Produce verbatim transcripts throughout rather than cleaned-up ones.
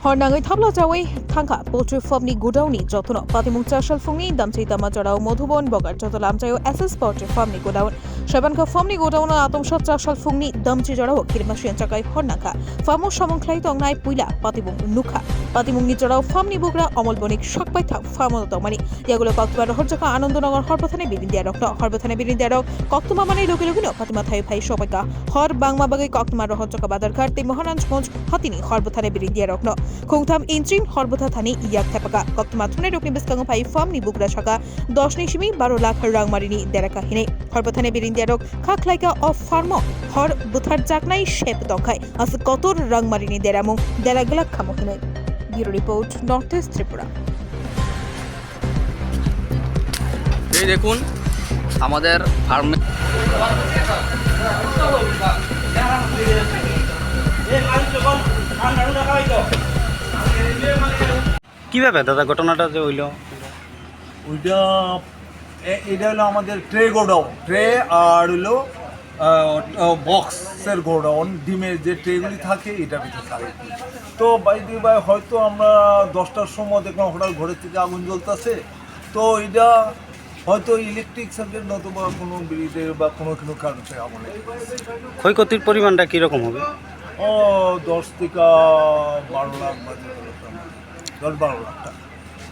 Hor nangwi thapla chawi thangkha poultry farm ni godown ni jotono. Patimung chasal phungni damchi tama jorao Madhuban Bogar joto lamchaio S S poultry farm ni godown. Sebankha farm ni godown no atomsa chasal phungni damchi jorao kirima siyan chakai hor nangkha. Farm o samung khlai tongnai puila patimung nukha. Patimung ni jorao farm ni bugra Omol Bonik sakpai thang farm o tongmani. Yagulo koktwma rohorjaka Anandanagar horbathani birindiarokno. Horbathani birindiarok koktwma manwi logi logino Fatima thaio phai sobaika. Hor bangma bagwi koktwma rohorjaka Badarghat tei Maharajganj hatini horbathani birindiarokno. Khungtham inching horbatha thani yak thepaka. Koktwma thungnai rokni bwskango phai farm ni bugra saka dos ni simi baro lakh rangmarini deraka hinwi. Horbathani birindiarok kha khlaika o farm o hor butharjaknai sep tongkhai. Aswk kotor rangmarini deramung dera glak khamo hinwi. Bureau report, North East Tripura. এই দেখুন আমাদের ফার্মে। কিভাবে দাদা ঘটনাটা যে হইলো? ওইটা এ- এটা হলো আমাদের ট্রে গোডাউন, ট্রে আর হলো বক্সের গোডাউন, ডিমের যে ট্রেগুলি থাকে এটার ভিতরে থাকে। তো বাইদি ভাই হয়তো আমরা দশটার সময় দেখলাম হঠাৎ ঘরের থেকে আগুন জ্বলতেছে। তো এটা হয়তো ইলেকট্রিক সার্কিট নতুবা কোনো বিদ্যুতের বা কোনো কোনো কারণে আগুন লেগে গেছে। ক্ষয়ক্ষতির পরিমাণটা কীরকম হবে? ও দশ থেকে বারো লাখ বা দশ বারো লাখ টাকা।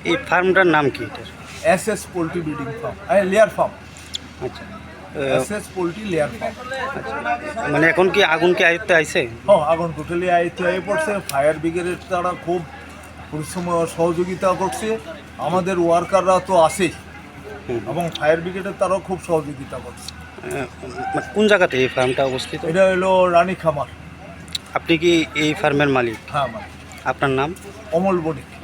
এই ফার্মটার নাম কি এটার? S S poultry breeding farm, layer farm. আচ্ছা। S S poultry layer farm. আচ্ছা। মানে এখন কি আগুন কি আয়ত্তে আইছে? হ্যাঁ, আগুন টোটালি আয়ত্তে হয়ে পড়ছে। ফায়ার ব্রিগেডের তারা খুব পরিশ্রম ও সহযোগিতা করছে। আমাদের ওয়ার্কাররা তো আছেই, হুম। এবং ফায়ার ব্রিগেডের তারাও খুব সহযোগিতা করছে। আহ, মানে কোন জায়গাতে এই ফার্মটা অবস্থিত? এটা হলো রানী খামার। আপনি কি এই ফার্মের মালিক? হ্যাঁ, মালিক। আপনার নাম? অমল বণিক।